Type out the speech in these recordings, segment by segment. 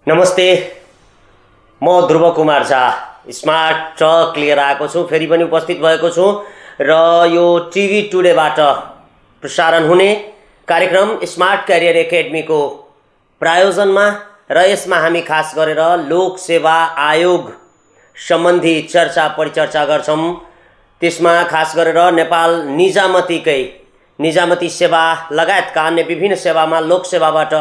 नमस्ते, म ध्रुव Kumar Jha smart talk लिएर आएको छु। फेरि पनि उपस्थित भएको छु र यो टिभी टुडेबाट प्रसारण हुने कार्यक्रम स्मार्ट करियर एकेडमीको प्रायोजनमा र यसमा हामी खास गरेर लोक सेवा आयोग सम्बन्धी चर्चा परिचर्चा गर्छौं। त्यसमा खास गरेर नेपाल निजामती सेवा लगायतका अन्य विभिन्न सेवामा लोक सेवाबाट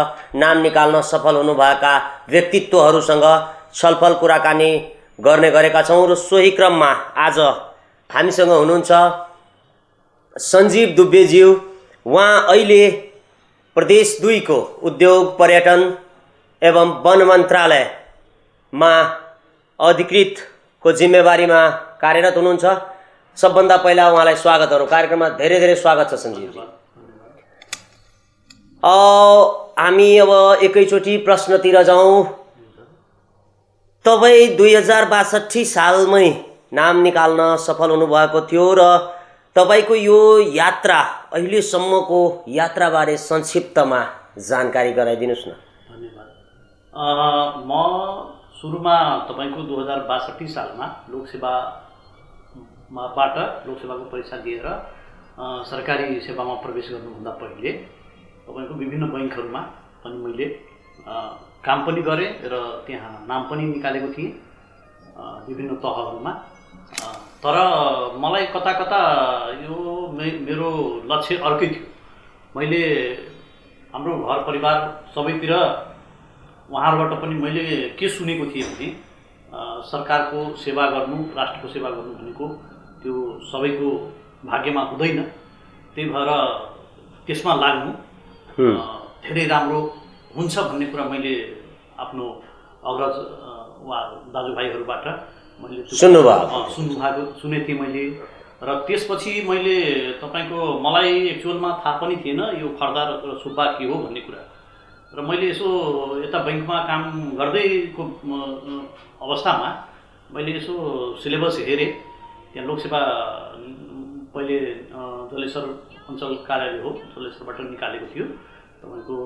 नाम निकाल्न सफल हुनुभएका व्यक्तित्वहरूसँग छलफल कुराकानी गर्ने गरेका छौं र सोही क्रममा आज हामीसँग हुनुहुन्छ सञ्जीव दुबेज्यू। उहाँ अहिले प्रदेश 2 को उद्योग पर्यटन एवं वन मन्त्रालयमा अधिकृतको जिम्मेवारीमा कार्यरत हुनुहुन्छ। सबभन्दा पहिला उहाँलाई स्वागतहरु। कार्यक्रममा धेरै धेरै स्वागत छ सञ्जीवजी। हामी अब एकैचोटी प्रश्नतिर जाउँ। तपाई 2062 सालमै नाम निकाल्न सफल हुनुभएको थियो र तपाईको यो यात्रा अहिलेसम्मको यात्राबारे संक्षिप्तमा जानकारी गराइदिनुस् न। धन्यवाद। म सुरुमा तपाईको 2062 सालमा लोकसेवाको परीक्षा दिएर सरकारी सेवामा प्रवेश गर्नुभन्दा पहिले तपाईको विभिन्न बैंकहरुमा पनि मैले काम पनि गरेँ र त्यहाँ नाम पनि निकालेको थिएँ विभिन्न तहहरुमा। तर मलाई कता कता यो मेरो लक्ष्य अर्कै थियो। मैले हाम्रो घर परिवार सबैतिर उहाँहरुबाट पनि मैले के सुनेको थिएँ भने सरकारको सेवा गर्नु, राष्ट्रको सेवा गर्नु भनेको त्यो सबैको भाग्यमा हुँदैन। त्यही भएर त्यसमा लाग्नु धेरै राम्रो हुन्छ भन्ने कुरा मैले आफ्नो अग्रज वा दाजुभाइहरुबाट मैले सुने थिएँ मैले। र त्यसपछि मैले तपाईको मलाई एक्चुअलमा थाहा पनि थिएन यो खर्दार र सुब्बा के हो भन्ने कुरा। र मैले यसो यता बैंकमा काम गर्दैको अवस्थामा मैले यसो सिलेबस हेरेँ। त्यहाँ लोकसेवा पहिले जलेश्वर अञ्चल कार्यालय हो, जलेश्वरबाट निकालेको थियो तपाईको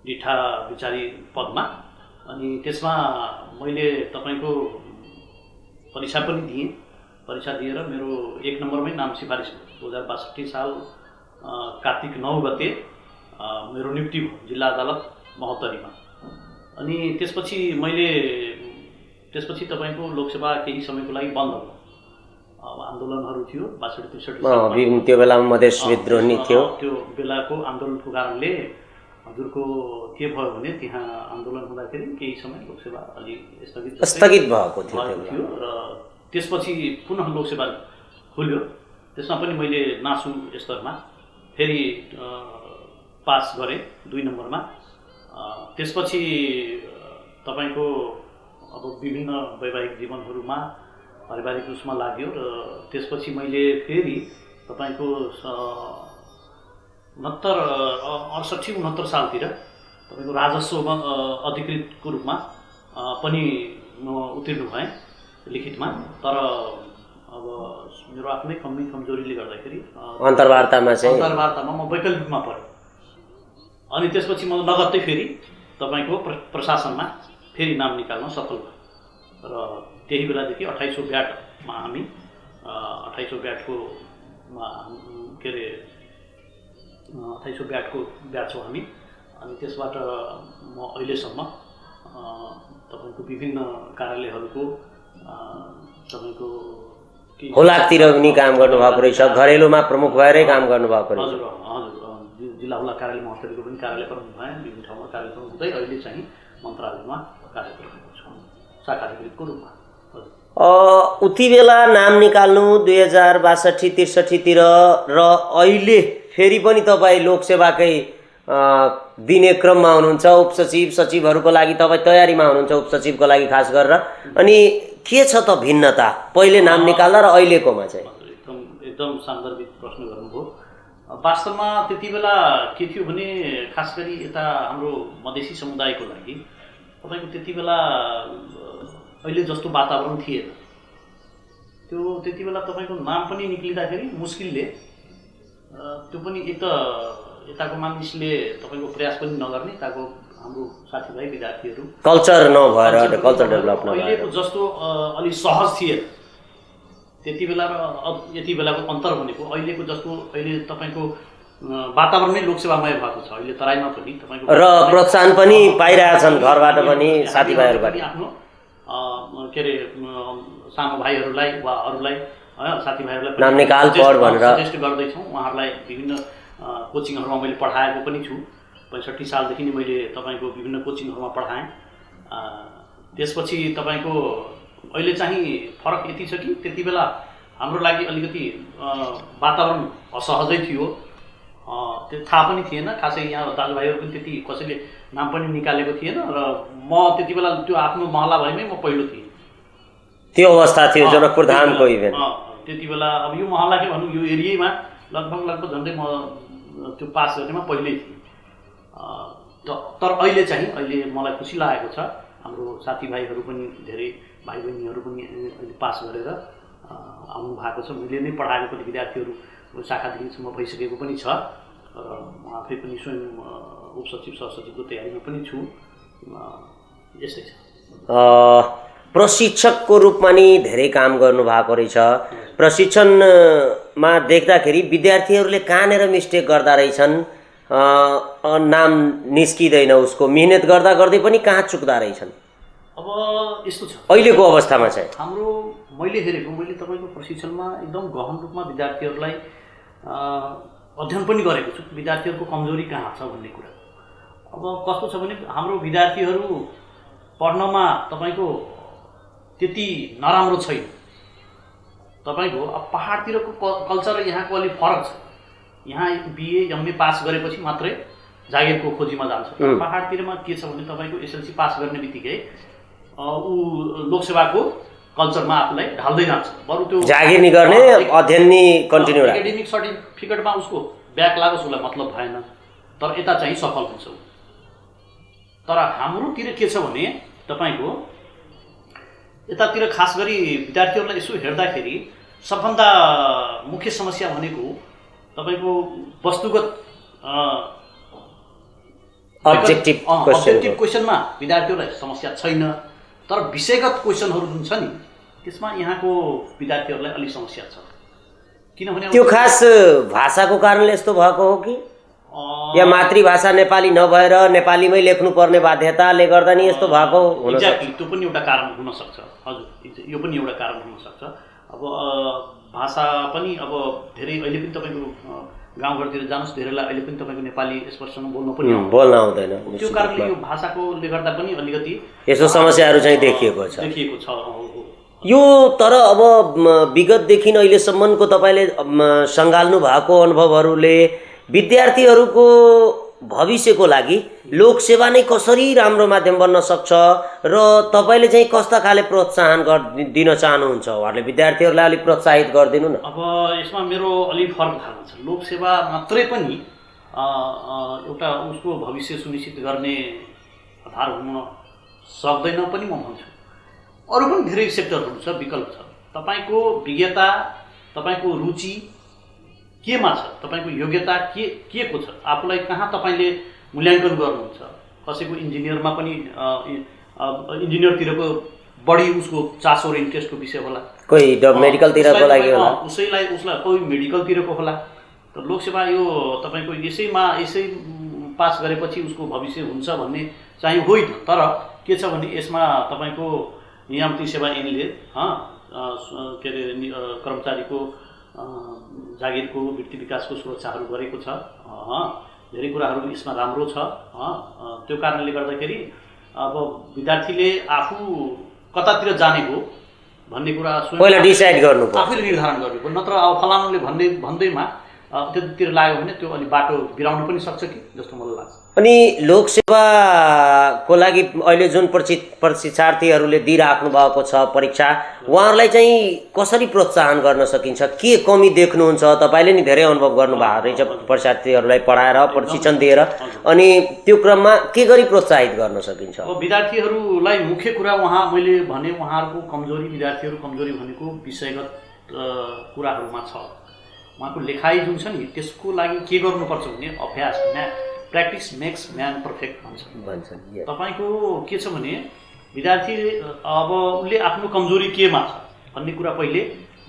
डिठा विचारी पदमा। अनि त्यसमा मैले तपाईको परीक्षा पनि दिएँ। परीक्षा दिएर मेरो 1 नम्बरमै नाम सिफारिस भयो। 2062 साल कार्तिक 9 गते मेरो नियुक्ति भयो जिल्ला अदालत महोत्तरीमा। अनि त्यसपछि तपाईको लोकसेवा केही समयको लागि बन्द भयो। आन्दोलनहरु थियो 62-63 त्यो बेलामा मधेस विद्रोह नि थियो। त्यो बेलाको आन्दोलनको कारणले हजुरको के भयो भने त्यहाँ आन्दोलन हुँदाखेरि केही समय लोकसेवा अलि स्थगित भएको थियो र त्यसपछि पुनः लोकसेवा खुल्यो। त्यसमा पनि मैले नासु स्तरमा फेरि पास गरेँ 2 नम्बरमा। त्यसपछि तपाईको अब विभिन्न वैवाहिक जीवनहरुमा पारिवारिक उसमा लाग्यो र त्यसपछि मैले फेरि तपाईको 68-69 सालतिर तपाईको राजस्व अधिकृतको रूपमा पनि म उत्तीर्ण भएँ लिखितमा। तर अब मेरो आफ्नै कमजोरीले गर्दाखेरि अन्तर्वार्तामा म वैकल्पिकमा परेँ। अनि त्यसपछि म लगत्तै फेरि तपाईको प्रशासनमा फेरि नाम निकाल्न सफल भएँ। र त्यही बेलादेखि 2800 ब्याटमा हामी 2800 ब्याटको के अरे 2800 ब्याटको ब्याच हो हामी। अनि त्यसबाट म अहिलेसम्म तपाईको विभिन्न कार्यालयहरुको तपाईको हुलाकतिर पनि काम गर्नुभएको रहेछ। घरेलुमा प्रमुख भएरै काम गर्नुभएको रहेछ। हजुर, जिल्ला हुलाक कार्यालय महोत्तरीको पनि कार्यालय प्रमुख भएँ। विभिन्न ठाउँमा कार्यालय प्रमुख हुँदै अहिले चाहिँ मन्त्रालयमा कार्य गरिरहेको छु शाखा अधिकृतको रूपमा। उति बेला नाम निकाल्नु 2062-63 तिर र अहिले फेरि पनि तपाई लोकसेवाकै दिने क्रममा हुनुहुन्छ। उपसचिव सचिवहरुको लागि तपाई तयारीमा हुनुहुन्छ, उपसचिवको लागि खास गरेर। अनि के छ त भिन्नता पहिले नाम निकाल्दा र अहिलेकोमा चाहिँ? एकदम सान्दर्भिक प्रश्न गर्नुभयो। वास्तवमा त्यति बेला के थियो भने खास गरी यता हाम्रो मधेसी समुदायको लागि तपाईको त्यति बेला अहिले जस्तो वातावरण थिएन। त्यो त्यति बेला तपाईको नाम पनि निक्लिँदाखेरि मुस्किलले त्यो पनि एक त यताको मानिसले तपाईको प्रयास पनि नगर्ने, यताको हाम्रो साथीभाइ विद्यार्थीहरू कल्चर नभएर कल्चर डेभलप नभएर अहिलेको जस्तो अलि सहज थिएन त्यति बेला र यति बेलाको अन्तर भनेको अहिलेको जस्तो अहिले तपाईँको वातावरणमै लोकसेवामय भएको छ अहिले तराईमा पनि तपाईँको र प्रोत्साहन पनि पाइरहेछन् घरबाट पनि साथीभाइहरूबाट आफ्नो के अरे सानो भाइहरूलाई वा अरूलाई साथीभाइहरूलाई नाम निकाल पढ भनेर सजेस्ट गर्दैछौँ उहाँहरूलाई विभिन्न कोचिङहरूमा मैले पढाएको पनि छु 65 सालदेखि नै मैले तपाईँको विभिन्न कोचिङहरूमा पढाएँ त्यसपछि तपाईँको अहिले चाहिँ फरक यति छ कि त्यति बेला हाम्रो लागि अलिकति वातावरण असहजै थियो त्यो थाहा पनि थिएन खासै यहाँ दाजुभाइहरू पनि त्यति कसैले नाम पनि निकालेको थिएन र म त्यति बेला त्यो आफ्नो महल्लाभरिमै म पहिलो थिएँ त्यो अवस्था थियो जनकपुर धामको इभेन्ट त्यति बेला अब यो महल्ला के भनौँ यो एरियामा लगभग झन्डै म त्यो पास गर्नेमा पहिल्यै थिएँ तर अहिले चाहिँ अहिले मलाई खुसी लागेको छ हाम्रो साथीभाइहरू पनि धेरै भाइ बहिनीहरू पनि अहिले पास गरेर आउनु भएको छ मैले नै पढाएको पनि विद्यार्थीहरू शाखादेखिसम्म भइसकेको पनि छ र म आफै पनि स्वयं उपसचिव सहसचिवको तयारीमा पनि छु यस्तै छ प्रशिक्षकको रूपमा नि धेरै काम गर्नुभएको रहेछ प्रशिक्षणमा देख्दाखेरि विद्यार्थीहरूले कहाँनिर मिस्टेक गर्दा रहेछन् नाम निस्किँदैन उसको मिहिनेत गर्दा गर्दै पनि कहाँ चुक्दा रहेछन् अब यस्तो छ अहिलेको अवस्थामा चाहिँ हाम्रो मैले हेरेको मैले तपाईँको प्रशिक्षणमा एकदम गहन रूपमा विद्यार्थीहरूलाई अध्ययन पनि गरेको छु विद्यार्थीहरूको कमजोरी कहाँ छ भन्ने कुरा अब कस्तो छ भने हाम्रो विद्यार्थीहरू पढ्नमा तपाईँको त्यति नराम्रो छैन तपाईँको अब पहाडतिरको कल्चर र यहाँको अलिक फरक छ यहाँ बिए एमए पास गरेपछि मात्रै जागिरको खोजीमा जान्छ पहाडतिरमा के छ भने तपाईँको एसएलसी पास गर्ने बित्तिकै ऊ लोकसेवाको कल्चरमा आफूलाई ढाल्दै जान्छ बरु त्यो जागिर नि गर्ने अध्ययन नि कन्टिन्यू राख्ने एकाडेमिक सर्टिफिकेटमा उसको ब्याक लागोस् उसलाई मतलब भएन तर यता चाहिँ सफल हुन्छ तर हाम्रोतिर के छ भने तपाईँको यतातिर खास गरी विद्यार्थीहरूलाई यसो हेर्दाखेरि सबभन्दा मुख्य समस्या भनेको तपाईँको वस्तुगत अब्जेक्टिभ क्वेसनमा विद्यार्थीहरूलाई समस्या छैन तर विषयगत क्वेसनहरू जुन छ नि त्यसमा यहाँको विद्यार्थीहरूलाई अलिक समस्या छ किनभने त्यो खास भाषाको कारणले यस्तो भएको हो कि या मातृभाषा नेपाली नभएर नेपालीमै लेख्नुपर्ने बाध्यताले गर्दा नि यस्तो भएको हुन सक्छ एक्ज्याक्टली त्यो पनि एउटा कारण हुन सक्छ हजुर यो पनि एउटा कारण हुन सक्छ अब भाषा पनि अब धेरै अहिले पनि तपाईँको गाउँघरतिर जानुहोस् धेरैलाई अहिले पनि तपाईँको नेपाली स्पष्टसँग बोल्न आउँदैन त्यो कारणले यो भाषाकोले गर्दा पनि अलिकति यस्तो समस्याहरू चाहिँ देखिएको छ यो तर अब विगतदेखि अहिलेसम्मको तपाईँले सँगाल्नु भएको अनुभवहरूले विद्यार्थीहरूको भविष्यको लागि लोकसेवा नै कसरी राम्रो माध्यम बन्न सक्छ र तपाईँले चाहिँ कस्ता खाले प्रोत्साहन दिन चाहनुहुन्छ उहाँहरूले विद्यार्थीहरूलाई अलिक प्रोत्साहित गरिदिनु न अब यसमा मेरो अलिक फरक धारणा छ लोकसेवा मात्रै पनि एउटा उसको भविष्य सुनिश्चित गर्ने आधार हुन सक्दैन पनि म भन्छु अरू पनि धेरै सेक्टरहरू छ विकल्प छ तपाईँको विज्ञता तपाईँको रुचि केमा छ तपाईँको योग्यता के को छ आफूलाई कहाँ तपाईँले मूल्याङ्कन गर्नुहुन्छ कसैको इन्जिनियरमा पनि इन्जिनियरतिरको बढी उसको चासो र इन्ट्रेस्टको विषय होला कोही मेडिकलतिरको लागि होला उसलाई कोही मेडिकलतिरको होला तर लोकसेवा यो तपाईँको यसै पास गरेपछि उसको भविष्य हुन्छ भन्ने चाहिँ होइन तर के छ भने यसमा तपाईँको नियामती सेवा ऐनले के अरे कर्मचारीको जागिरको वृत्ति विकासको सुरक्षाहरू गरेको छ धेरै कुराहरू यसमा राम्रो छ त्यो कारणले गर्दाखेरि अब विद्यार्थीले आफू कतातिर जाने हो भन्ने कुरा पहिला डिसाइड गर्नु आफैले निर्धारण गर्नु नत्र अब फलानुले भन्दैमा त्यतिर लाग्यो भने त्यो अलि बाटो बिराउनु पनि सक्छ कि जस्तो मलाई लाग्छ अनि लोकसेवाको लागि अहिले जुन प्रशिक्षार्थीहरूले दिइराख्नु भएको छ परीक्षा उहाँहरूलाई चाहिँ कसरी प्रोत्साहन गर्न सकिन्छ के कमी देख्नुहुन्छ तपाईँले नि धेरै अनुभव गर्नुभएको रहेछ परीक्षार्थीहरूलाई पढाएर प्रशिक्षण दिएर अनि त्यो क्रममा के गरी प्रोत्साहित गर्न सकिन्छ अब विद्यार्थीहरूलाई मुख्य कुरा मैले भने उहाँहरूको कमजोरी विद्यार्थीहरू कमजोरी भनेको विषयगत कुराहरूमा छ उहाँको लेखाइ जुन छ नि त्यसको लागि के गर्नुपर्छ भने अभ्यास प्र्याक्टिस मेक्स म्यान पर्फेक्ट भन्छन् तपाईँको के छ भने विद्यार्थी अब उसले आफ्नो कमजोरी केमा छ भन्ने कुरा पहिले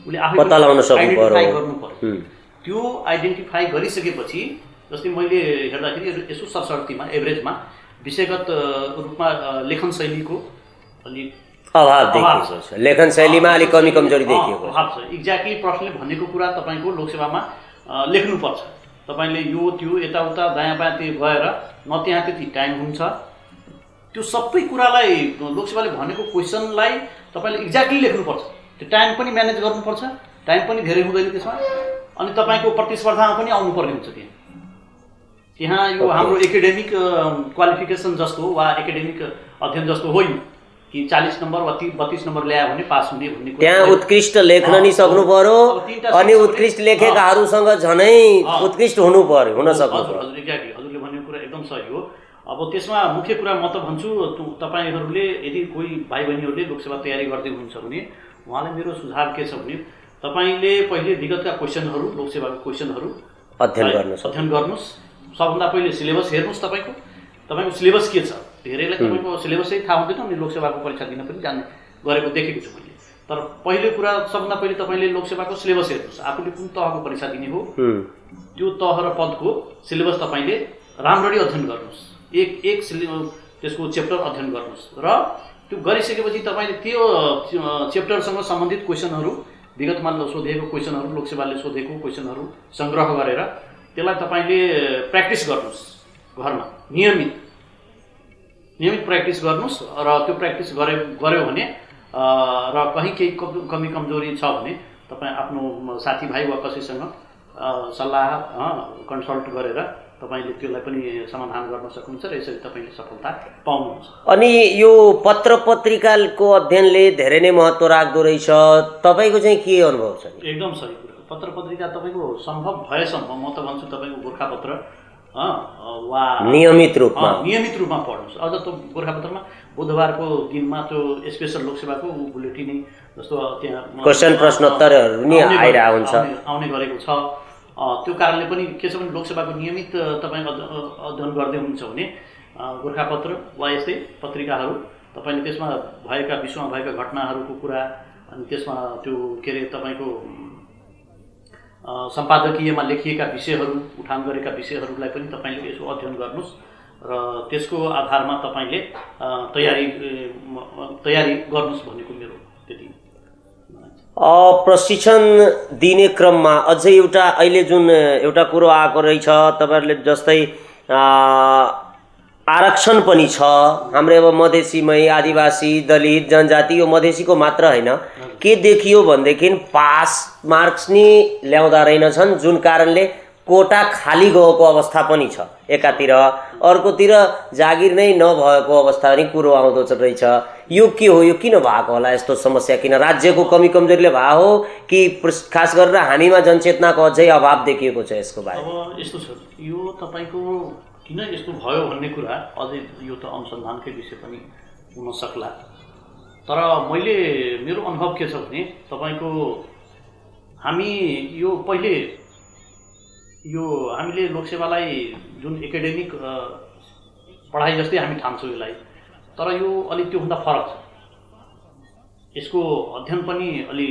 उसले आफै पत्ता लगाउन सक्नु आइडेन्टिफाई पर्यो। गर्नु पर्यो। त्यो आइडेन्टिफाई गरिसकेपछि जस्तै मैले हेर्दाखेरि यसो सरसर्तीमा एभरेजमा विषयगत रूपमा लेखन शैलीको अलि अभाव देखिएको छ, लेखन शैलीमा अलिक कमी कमजोरी देखिएको छ। अभाव छ। एक्ज्याक्टली प्रश्नले भनेको कुरा तपाईँको लोकसेवामा लेख्नुपर्छ। तपाईँले यो त्यो यताउता दायाँ बायाँ त्यो गएर न त्यहाँ त्यति टाइम हुन्छ, त्यो सबै कुरालाई लोकसेवाले भनेको क्वेसनलाई तपाईँले एक्ज्याक्टली लेख्नुपर्छ। त्यो टाइम पनि म्यानेज गर्नुपर्छ, टाइम पनि धेरै हुँदैन त्यसमा, अनि तपाईँको प्रतिस्पर्धामा पनि आउनुपर्ने हुन्छ। त्यहाँ यो हाम्रो एकाडेमिक क्वालिफिकेसन जस्तो वा एकाडेमिक अध्ययन जस्तो होइन कि 40 नम्बर वा 32 नम्बर ल्यायो भने पास हुने भन्ने कुरा। त्यहाँ उत्कृष्ट लेख्न नि सक्नु पर्यो, अनि उत्कृष्ट लेखेकाहरूसँग झनै उत्कृष्ट हुनु पर्यो, हुन सक्नु पर्यो। हजुर एक्ज्याक्टली हजुरले भनेको कुरा एकदम सही हो। अब त्यसमा मुख्य कुरा म त भन्छु, तपाईँहरूले यदि कोही भाइ बहिनीहरूले लोकसेवा तयारी गर्दै हुनुहुन्छ भने उहाँलाई मेरो सुझाव के छ भने तपाईँले पहिले विगतका क्वेसनहरू, लोकसेवाको क्वेसनहरू अध्ययन गर्नुहोस्। सबभन्दा पहिले सिलेबस हेर्नुहोस्। तपाईँको सिलेबस के छ। धेरैलाई तपाईँको सिलेबसै थाहा हुँदैन अनि लोकसेवाको परीक्षा दिन पनि जाने गरेको देखेको छु मैले। तर पहिले कुरा सबभन्दा पहिले तपाईँले लोकसेवाको सिलेबस हेर्नुहोस्। आफूले कुन तहको परीक्षा दिने हो त्यो तह र पदको सिलेबस तपाईँले राम्ररी अध्ययन गर्नुहोस्। एक त्यसको च्याप्टर अध्ययन गर्नुहोस् र त्यो गरिसकेपछि तपाईँले त्यो च्याप्टरसँग सम्बन्धित क्वेसनहरू, विगतमा सोधेको क्वेसनहरू, लोकसेवाले सोधेको क्वेसनहरू सङ्ग्रह गरेर त्यसलाई तपाईँले प्र्याक्टिस गर्नुहोस् घरमा। नियमित प्र्याक्टिस गर्नुहोस् र त्यो प्र्याक्टिस गऱ्यो भने र कहीँ केही कमी कमजोरी छ भने तपाईँ आफ्नो साथीभाइ वा कसैसँग सल्लाह कन्सल्ट गरेर तपाईँले त्यसलाई पनि समाधान गर्न सक्नुहुन्छ र यसरी तपाईँले सफलता पाउनुहुन्छ। अनि यो पत्र पत्रिकाको अध्ययनले धेरै नै महत्त्व राख्दो रहेछ, तपाईँको चाहिँ के अनुभव छ? एकदम सही कुरा। पत्र पत्रिका तपाईँको सम्भव भएसम्म म त भन्छु तपाईँको गोर्खापत्र वा नियमित रूपमा पढ्नुहोस्। अझ त गोर्खापत्रमा बुधबारको दिनमा त्यो स्पेसल लोकसेवाको बुलेटिनै जस्तो त्यहाँ क्वेसन प्रश्नोत्तरहरू नि आइरहेको हुन्छ, आउने गरेको छ। त्यो कारणले पनि के छ भने लोकसेवाको नियमित तपाईँ अध्ययन गर्दै हुनुहुन्छ भने गोर्खापत्र वा यस्तै पत्रिकाहरू तपाईँले त्यसमा भएका विश्वमा भएका घटनाहरूको कुरा, अनि त्यसमा त्यो के अरे तपाईँको सम्पादकीयमा लेखिएका विषयहरू, उठान गरेका विषयहरूलाई पनि तपाईँले यसो अध्ययन गर्नुहोस् र त्यसको आधारमा तपाईँले तयारी गर्नुहोस् भनेको मेरो त्यति। प्रशिक्षण दिने क्रममा अझै अहिले जुन एउटा कुरो आएको रहेछ, तपाईँहरूले जस्तै आरक्षण पनि छ हाम्रो अब मधेसीमै, आदिवासी, दलित, जनजाति, यो मधेसीको मात्र होइन। के देखियो भनेदेखि पास मार्क्स नि ल्याउँदा रहेनछन्, जुन कारणले कोटा खाली गएको अवस्था पनि छ एकातिर, अर्कोतिर जागिर नै नभएको अवस्था पनि कुरो आउँदो रहेछ। यो के हो? यो किन भएको होला यस्तो समस्या? किन राज्यको कमी कमजोरीले भएको हो कि खास गरेर हामीमा जनचेतनाको अझै अभाव देखिएको छ यसको बारेमा? अब यस्तो छ, यो तपाईँको किन यस्तो भयो भन्ने कुरा अझै यो त अनुसन्धानकै विषय पनि हुन सक्ला। तर मेरो अनुभव के छ भने तपाईँको हामीले लोकसेवालाई जुन एकाडेमिक पढाइ जस्तै हामी ठान्छौँ यसलाई, तर यो अलिक त्योभन्दा फरक छ। यसको अध्ययन पनि अलि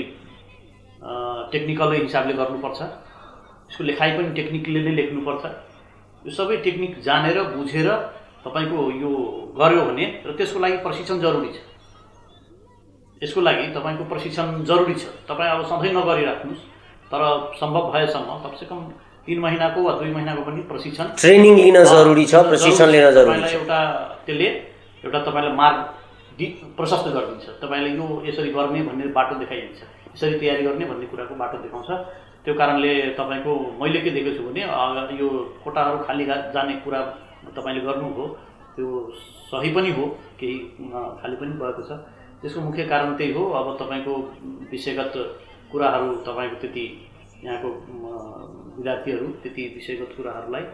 टेक्निकल हिसाबले गर्नुपर्छ, यसको लेखाइ पनि टेक्निकले नै लेख्नुपर्छ। यो सबै टेक्निक जानेर बुझेर तपाईँको यो गर्यो भने र त्यसको लागि प्रशिक्षण जरुरी छ। यसको लागि तपाईँको प्रशिक्षण जरुरी छ। तपाईँ अब सधैँ नगरिराख्नुहोस्, तर सम्भव भएसम्म कमसेकम 3 महिनाको वा 2 महिनाको पनि प्रशिक्षण, ट्रेनिङ लिन जरुरी छ, प्रशिक्षण लिन जरुरी छ। त्यसले एउटा तपाईँलाई मार्ग प्रशस्त गरिदिन्छ। तपाईँले यो यसरी गर्ने भन्ने बाटो देखाइदिन्छ, यसरी तयारी गर्ने भन्ने कुराको बाटो देखाउँछ। त्यो कारणले तपाईँको मैले के देखेको छु भने यो कोटाहरू खाली जाने कुरा तपाईँले गर्नुभयो, त्यो सही पनि हो, केही खाली पनि भएको छ। त्यसको मुख्य कारण त्यही हो। अब तपाईँको विषयगत कुराहरू तपाईँको त्यति यहाँको विद्यार्थीहरू त्यति विषयगत कुराहरूलाई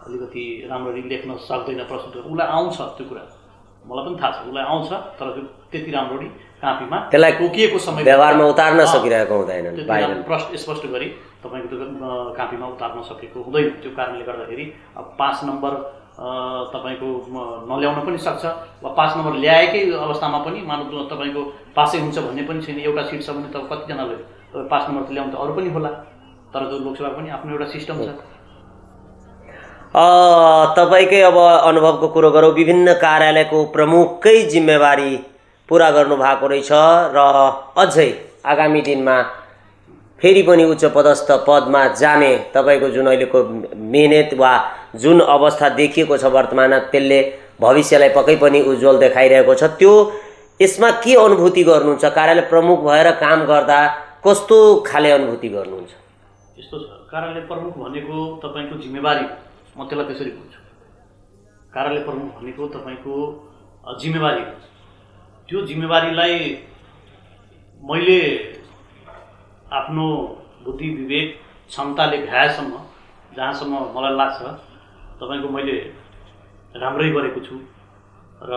अलिकति राम्ररी लेख्न सक्दैन, प्रस्तुत गर्न। उसलाई आउँछ त्यो कुरा, मलाई पनि थाहा छ, उसलाई आउँछ, तर त्यो त्यति राम्ररी कापीमा त्यसलाई तोकिएको समय व्यवहारमा उतार्न सकिरहेको हुँदैन, स्पष्ट गरी तपाईँको त्यो कापीमा उतार्न सकेको हुँदैन। त्यो कारणले गर्दाखेरि अब 5 नम्बर तपाईँको नल्याउन पनि सक्छ, वा 5 नम्बर ल्याएकै अवस्थामा पनि मानव तपाईँको पासै हुन्छ भन्ने पनि छैन। एउटा सिट छ भने त कतिजनाले 5 नम्बर ल्याउनु त अरू पनि होला, तर त्यो लोकसभा पनि आफ्नो एउटा सिस्टम छ। तपाईँकै अब अनुभवको कुरो गरौँ, विभिन्न कार्यालयको प्रमुखकै जिम्मेवारी पुरा गर्नुभएको रहेछ र अझै आगामी दिनमा फेरि पनि उच्च पदस्थ पदमा जाने तपाईँको जुन अहिलेको मेहनत वा जुन अवस्था देखिएको छ वर्तमानमा, त्यसले भविष्यलाई पक्कै पनि उज्जवल देखाइरहेको छ। त्यो यसमा के अनुभूति गर्नुहुन्छ? कार्यालय प्रमुख भएर काम गर्दा कस्तो खाले अनुभूति गर्नुहुन्छ? यस्तो छ, कार्यालय प्रमुख भनेको तपाईँको जिम्मेवारी, म त्यसलाई त्यसरी भन्छु। कार्यालय प्रमुख भनेको तपाईँको जिम्मेवारी, त्यो जिम्मेवारीलाई मैले आफ्नो बुद्धि विवेक क्षमताले भ्याएसम्म, जहाँसम्म मलाई लाग्छ तपाईँको मैले राम्रै गरेको छु र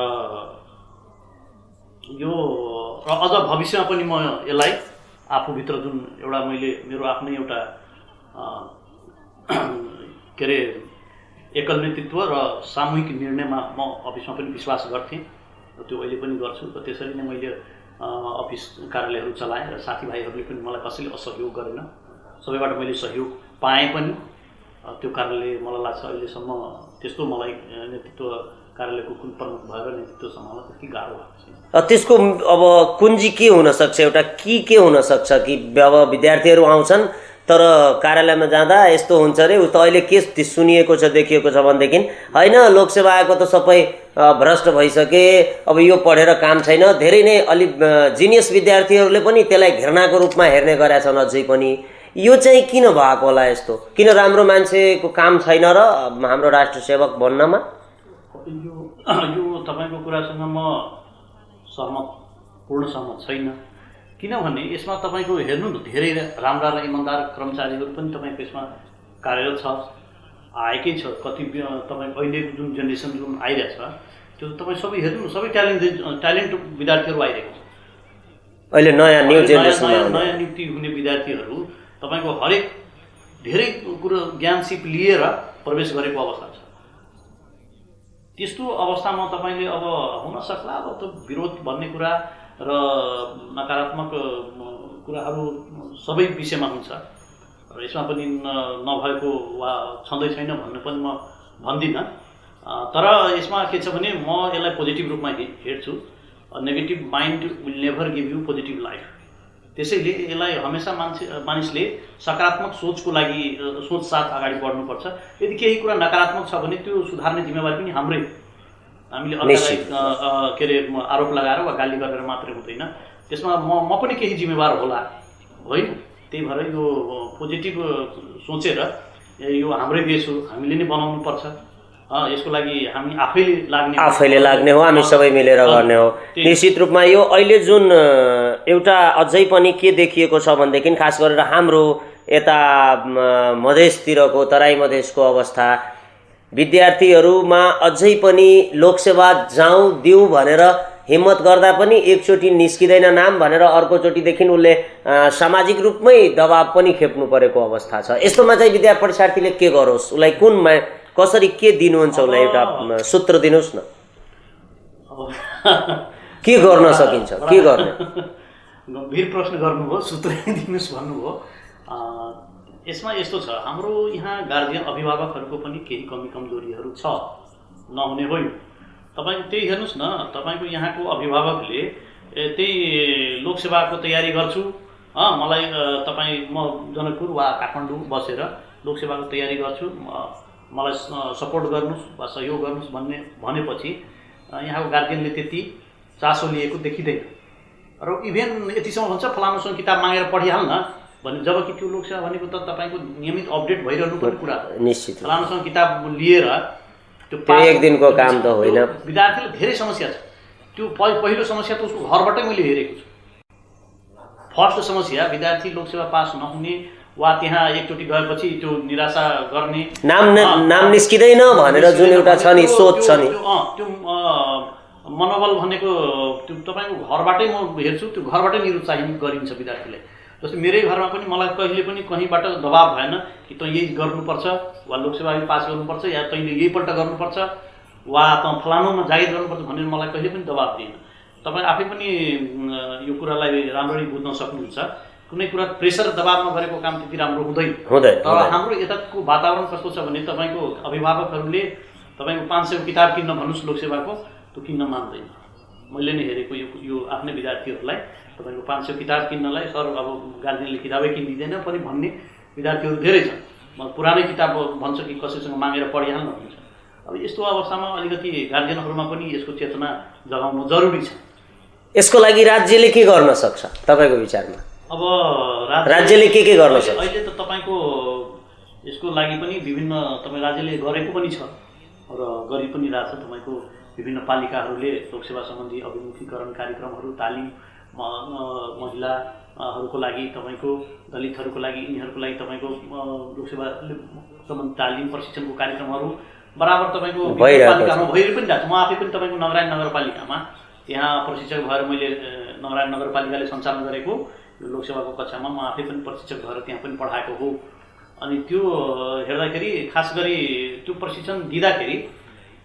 यो अझ भविष्यमा पनि म यसलाई आफूभित्र जुन एउटा मैले मेरो आफ्नै एउटा के अरे एकल नेतृत्व र सामूहिक निर्णयमा म अफिसमा पनि विश्वास गर्थेँ, त्यो अहिले पनि गर्छु। र त्यसरी नै मैले अफिस कार्यालयहरू चलाएँ र साथीभाइहरूले पनि मलाई कसैले असहयोग गरेन, सबैबाट मैले सहयोग पाएँ पनि। त्यो कारणले मलाई लाग्छ अहिलेसम्म त्यस्तो मलाई नेतृत्व कार्यालयको कुन प्रमुख भएर नेतृत्व सम्हाल्न त्यति गाह्रो भएको छैन। त्यसको अब कुञ्जी के हुनसक्छ? एउटा के हुनसक्छ कि अब विद्यार्थीहरू आउँछन् तर कार्यालयमा जाँदा यस्तो हुन्छ अरे, उ त अहिले के सुनिएको छ देखिएको छ भनेदेखि होइन लोकसेवा आएको त सबै भ्रष्ट भइसके, अब यो पढेर काम छैन। धेरै नै अलिक जिनियस विद्यार्थीहरूले पनि त्यसलाई घृणाको रूपमा हेर्ने गरेका छन् अझै पनि। यो चाहिँ किन भएको होला यस्तो? किन राम्रो मान्छेको काम छैन र हाम्रो राष्ट्र सेवक बन्नमा? यो तपाईँको कुरासँग म पूर्ण सहमत छैन। किनभने यसमा तपाईँको हेर्नु न, धेरै राम्रा र इमान्दार कर्मचारीहरू पनि तपाईँको यसमा कार्यरत छ, आएकै छ। कति तपाईँको अहिलेको जुन जेनेरेसन जुन आइरहेछ त्यो तपाईँ सबै हेर्नु न, सबै ट्यालेन्ट विद्यार्थीहरू आइरहेको छ। अहिले नयाँ न्यू जेनेरेसनमा नयाँ नियुक्ति हुने विद्यार्थीहरू तपाईँको हरेक धेरै कुरो ज्ञान सिप लिएर प्रवेश गरेको अवस्था छ। त्यस्तो अवस्थामा तपाईँले अब हुनसक्ला अब त्यो विरोध भन्ने कुरा र नकारात्मक कुराहरू सबै विषयमा हुन्छ र यसमा पनि नभएको वा छँदै छैन भन्ने पनि म भन्दिनँ। तर यसमा के छ भने म यसलाई पोजिटिभ रूपमा हेर्छु। Negative mind will never give you positive life. त्यसैले यसलाई हमेसा मानिसले सकारात्मक सोचको लागि सोच साथ अगाडि बढ्नुपर्छ। यदि केही कुरा नकारात्मक छ भने त्यो सुधार्ने जिम्मेवारी पनि हाम्रै। हामीले अर्कालाई के अरे आरोप लगाएर वा गाली गरेर मात्रै हुँदैन, त्यसमा म पनि केही जिम्मेवार होला होइन। त्यही भएर यो पोजिटिभ सोचेर यो हाम्रै देश हो, हामीले नै बनाउनु पर्छ। यसको लागि हामी आफैले लाग्ने हो, हामी सबै मिलेर गर्ने हो। निश्चित रूपमा यो अहिले जुन एउटा अझै पनि के देखिएको छ भनेदेखि खास गरेर हाम्रो यता मधेसतिरको तराई मधेसको अवस्था, विद्यार्थीहरूमा अझै पनि लोकसेवा जाउँ दिउँ भनेर हिम्मत गर्दा पनि एकचोटि निस्किँदैन नाम भनेर अर्कोचोटिदेखि उसले सामाजिक रूपमै दबाब पनि खेप्नु परेको अवस्था छ। यस्तोमा चाहिँ परीक्षार्थीले के गरोस्? उसलाई कुन कसरी के दिनुहुन्छ? उसलाई एउटा सूत्र दिनुहोस् न, के गर्न सकिन्छ, के गर्ने? गम्भीर प्रश्न गर्नुभयो, सूत्र दिनुहोस् भन्नुभयो। यसमा यस्तो छ, हाम्रो यहाँ गार्जियन अभिभावकहरूको पनि केही कमी कमजोरीहरू छ, नहुने होइन। तपाईँ त्यही हेर्नुहोस् न, तपाईँको यहाँको अभिभावकले त्यही लोकसेवाको तयारी गर्छु, मलाई म जनकपुर वा काठमाडौँ बसेर लोकसेवाको तयारी गर्छु, मलाई सपोर्ट गर्नुहोस् वा सहयोग गर्नुहोस् भनेपछि यहाँको गार्जियनले त्यति चासो लिएको देखिँदैन। र इभेन यतिसम्म भन्छ फलानुसँग किताब मागेर पढिहाल्न भने, जबकि त्यो लोकसेवा भनेको त तपाईँको नियमित अपडेट भइरहनु पर्ने कुरा हो। निश्चित फलानुसँग किताब लिएर त्यो एक दिनको काम त होइन। विद्यार्थीले धेरै समस्या छ। त्यो पहिलो समस्या त उसको घरबाटै मैले हेरेको छु। फर्स्ट समस्या विद्यार्थी लोकसेवा पास नहुने वा त्यहाँ एकचोटि गएपछि त्यो निराशा गर्ने, नाम निस्किँदैन भनेर जुन एउटा छ नि सोच छ नि, त्यो मनोबल भनेको त्यो तपाईँको घरबाटै म हेर्छु, त्यो घरबाटै निरुत्साहित गरिन्छ विद्यार्थीलाई। जस्तै मेरै घरमा पनि मलाई कहिले पनि कहीँबाट दबाब भएन कि तँ यही गर्नुपर्छ वा लोकसेवा पास गर्नुपर्छ या तैँले यहीपल्ट गर्नुपर्छ वा तँ फलानुमा जागिर गर्नुपर्छ भनेर मलाई कहिले पनि दबाब दिएन। तपाईँ आफै पनि यो कुरालाई राम्ररी बुझ्न सक्नुहुन्छ। कुनै कुरा प्रेसर दबाबमा गरेको काम त्यति राम्रो हुँदैन। तर हाम्रो यताको वातावरण कस्तो छ भने तपाईँको अभिभावकहरूले तपाईँको 500 किताब किन्न भन्नुहोस् लोकसेवाको, त्यो किन्न मान्दैन। मैले नै हेरेको यो आफ्नै विद्यार्थीहरूलाई तपाईँको 500 किताब किन्नलाई सर अब गार्जियनले किताबै किनिदिँदैन पनि भन्ने विद्यार्थीहरू धेरै छन्। म पुरानै किताब भन्छ कि कसैसँग मागेर पढिहाल्नु भन्छ। अब यस्तो अवस्थामा अलिकति गार्जियनहरूमा पनि यसको चेतना जगाउनु जरुरी छ। यसको लागि राज्यले के गर्न सक्छ तपाईँको विचारमा? अब राज्यले के गर्न सक्छ? अहिले त तपाईँको यसको लागि पनि विभिन्न तपाईँ राज्यले गरेको पनि छ र गरि पनि रहेछ। तपाईँको विभिन्न पालिकाहरूले लोकसेवा सम्बन्धी अभिमुखीकरण कार्यक्रमहरू, तालिम महिलाहरूको लागि, तपाईँको दलितहरूको लागि, यिनीहरूको लागि तपाईँको लोकसेवा सम्बन्धी तालिम प्रशिक्षणको कार्यक्रमहरू बराबर तपाईँको पालिकामा भइरह पनि रहेछ। म आफै पनि तपाईँको नगरायण नगरपालिकामा त्यहाँ प्रशिक्षक भएर मैले नगरायण नगरपालिकाले सञ्चालन गरेको लोकसेवाको कक्षामा म आफै पनि प्रशिक्षक भएर त्यहाँ पनि पढाएको हो। अनि त्यो हेर्दाखेरि खास गरी त्यो प्रशिक्षण दिँदाखेरि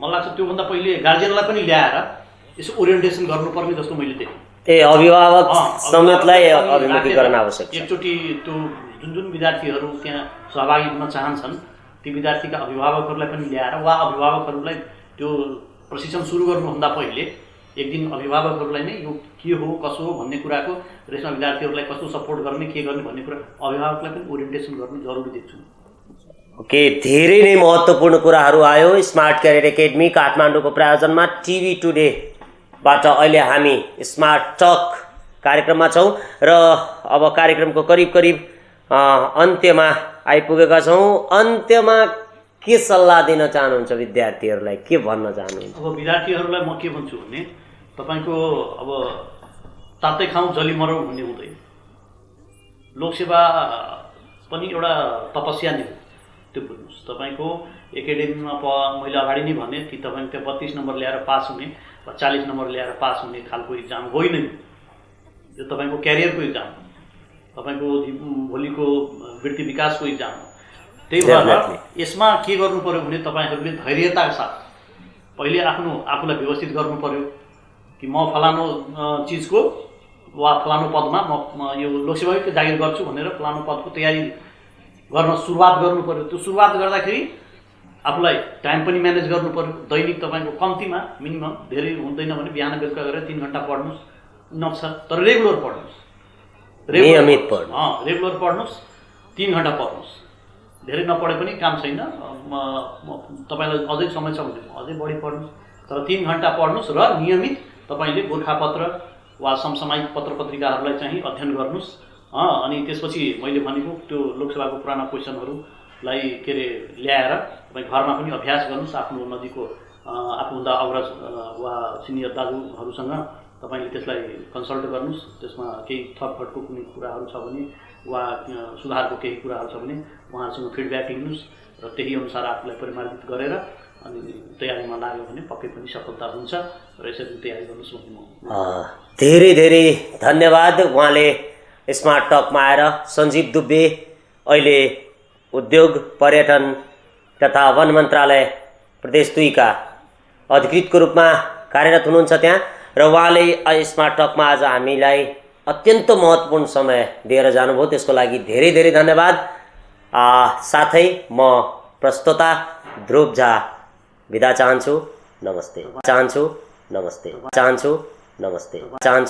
मलाई लाग्छ त्योभन्दा पहिले गार्जियनलाई पनि ल्याएर यसो ओरिएन्टेसन गर्नुपर्ने जस्तो मैले देखेँ। अभिभावक समेतलाई अभिमुखीकरण आवश्यक छ। एकचोटि त्यो जुन विद्यार्थीहरू त्यहाँ सहभागी हुन चाहन्छन् ती विद्यार्थीका अभिभावकहरूलाई पनि ल्याएर वा अभिभावकहरूलाई त्यो प्रशिक्षण सुरु गर्नुभन्दा पहिले एक दिन अभिभावकहरूलाई नै यो के हो कसो हो भन्ने कुराको र यसमा विद्यार्थीहरूलाई कस्तो सपोर्ट गर्ने के गर्ने भन्ने कुरा अभिभावकलाई पनि ओरिएन्टेसन गर्नु जरुरी देख्छु। ओके, धेरै नै महत्त्वपूर्ण कुराहरू आयो। स्मार्ट क्यारियर एकाडेमी काठमाडौँको प्रायोजनमा टिभी टुडेबाट अहिले हामी स्मार्ट टक कार्यक्रममा छौँ र अब कार्यक्रमको करिब अन्त्यमा आइपुगेका छौँ। अन्त्यमा के सल्लाह दिन चाहनुहुन्छ विद्यार्थीहरूलाई, के भन्न चाहनुहुन्छ? अब विद्यार्थीहरूलाई म के भन्छु भने तपाईँको अब तातै खाउँ जली मरौँ भन्ने हुँदैन। लोकसेवा पनि एउटा तपस्या नै हो, त्यो बुझ्नुहोस्। तपाईँको एकाडेमीमा मैले अगाडि नै भने कि तपाईँको त्यो 32 नम्बर ल्याएर पास हुने वा 40 नम्बर ल्याएर पास हुने खालको इक्जाम होइन। यो तपाईँको क्यारियरको इक्जाम हो, तपाईँको भोलिको वृत्ति विकासको इक्जाम हो। त्यही भएर यसमा के गर्नु पर्यो भने तपाईँहरूले धैर्यताका साथ पहिले आफूलाई व्यवस्थित गर्नु पर्यो कि म फलानु चिजको वा फलानु पदमा म यो लोकसेवाकै जागिर गर्छु भनेर फलानु पदको तयारी गर्न सुरुवात गर्नु पर्यो। त्यो सुरुवात गर्दाखेरि आफूलाई टाइम पनि म्यानेज गर्नु पर्यो। दैनिक तपाईँको कम्तीमा मिनिमम, धेरै हुँदैन भने बिहान बेलुका गरेर 3 घन्टा पढ्नुहोस्, नक्छ तर रेगुलर पढ्नुहोस्, रेगुलर पढ्नुहोस्, 3 घन्टा पढ्नुहोस्। धेरै नपढे पनि काम छैन, तपाईँलाई अझै समय छ भने अझै बढी पढ्नुहोस्, तर 3 घन्टा पढ्नुहोस् र नियमित तपाईँले गोर्खापत्र वा समसामयिक पत्र पत्रिकाहरूलाई चाहिँ अध्ययन गर्नुहोस्। अनि त्यसपछि मैले भनेको त्यो लोकसेवाको पुराना क्वेसनहरूलाई के अरे ल्याएर तपाईँ घरमा पनि अभ्यास गर्नुहोस्। आफ्नो नजिकको आफूभन्दा अग्रज वा सिनियर दाजुहरूसँग तपाईँले त्यसलाई कन्सल्ट गर्नुहोस्। त्यसमा केही थपघटको कुनै कुराहरू छ भने वा सुधारको केही कुराहरू छ भने उहाँहरूसँग फिडब्याक लिनुहोस् र त्यही अनुसार आफूलाई परिमार्जित गरेर अनि तयारीमा लाग्यो भने पक्कै पनि सफलता हुन्छ र यसरी तयारी गर्नुहोस् भन्ने म। धेरै धेरै धन्यवाद। उहाँले स्मार्ट टकमा आएर सञ्जीव दुबे अहिले उद्योग पर्यटन तथा वन मन्त्रालय प्रदेश 2 का अधिकृतको रूपमा कार्यरत हुनुहुन्छ त्यहाँ, र उहाँले स्मार्ट टकमा आज हामीलाई अत्यन्त महत्त्वपूर्ण समय दिएर जानुभयो, त्यसको लागि धेरै धेरै धन्यवाद। साथै म प्रस्तोता ध्रुव झा बिदा चाहन्छु। नमस्ते।